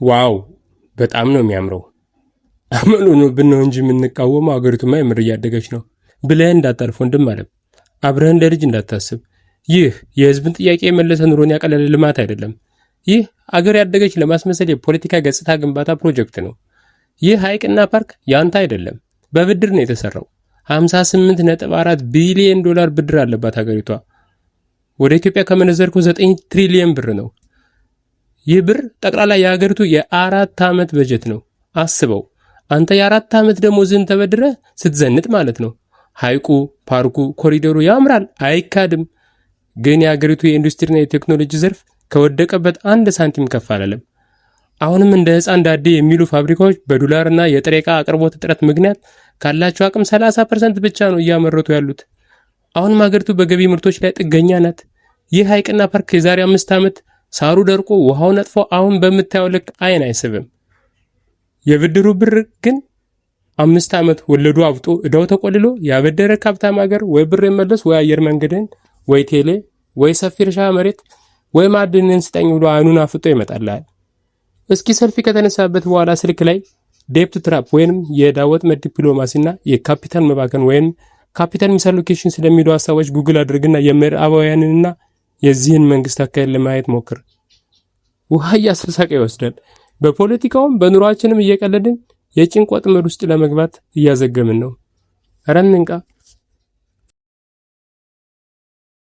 Wow፣ በጣም ነው የሚያምረው። አመል ሆኖብን ነው እንጂ የምንቃወመው አገሪቱማ የምር እያደገች ነው ብለህ እንዳታልፍ ወንድም አለም። አብረህ እንደ ልጅ እንዳታስብ። ይህ የህዝብን ጥያቄ የመለሰ፣ ኑሮን ያቀለለ ልማት አይደለም። ይህ አገር ያደገች ለማስመሰል የፖለቲካ ገጽታ ግንባታ ፕሮጀክት ነው። ይህ ሐይቅና ፓርክ ያንተ አይደለም፣ በብድር ነው የተሰራው። 58.4 ቢሊዮን ዶላር ብድር አለባት ሀገሪቷ። ወደ ኢትዮጵያ ከመነዘርከው 9 ትሪሊየን ብር ነው። ይህ ብር ጠቅላላ የሀገሪቱ የ4 ዓመት በጀት ነው። አስበው፣ አንተ የ4 ዓመት ደሞዝህን ተበድረህ ስትዘንጥ ማለት ነው። ሐይቁ፣ ፓርኩ፣ ኮሪደሩ ያምራል፣ አይካድም። ግን የሀገሪቱ የኢንዱስትሪና የቴክኖሎጂ ዘርፍ ከወደቀበት አንድ ሳንቲም ከፍ አላለም። አሁንም እንደ ሕፃን ዳዴ የሚሉ ፋብሪካዎች በዶላርና የጥሬ ዕቃ አቅርቦት እጥረት ምክንያት ካላቸው አቅም 30% ብቻ ነው እያመረቱ ያሉት። አሁንም ሀገሪቱ በገቢ ምርቶች ላይ ጥገኛ ናት። ይህ ሐይቅና ፓርክ የዛሬ 5 ዓመት ሳሩ ደርቆ፣ ውሃው ነጥፎ አሁን በምታየው ልክ አይን አይስብም። የብድሩ ብር ግን 5 ዓመት ወለዱ አብጦ፣ እዳው ተቆልሎ፣ ያበደረ ሀብታም ሀገር ወይ ብር የመለስ፣ ወይ አየር መንገድን፣ ወይ ቴሌ፣ ወይ ሰፊ እርሻ መሬት፣ ወይ ማዕድንን ስጠኝ ብሎ አይኑን አፍጦ ይመጣልሃል። እስኪ ሰልፊ ከተነሳበት በኋላ ስልክ ላይ debt trap ወይንም የዕዳ ወጥመድ ዲፕሎማሲና የካፒታል መባከን ወይም capital misallocation ስለሚሉ ሀሳቦች ጉግል አድርግና የምዕራባውያንንና የዚህን መንግስት አካሄድ ለማየት ሞክር። ውሃ እያሳሳቀ ይወስዳል። በፖለቲካውም በኑሯችንም እየቀለድን የጭንቅ ወጥመድ ውስጥ ለመግባት እያዘገምን ነው። እረ እንንቃ።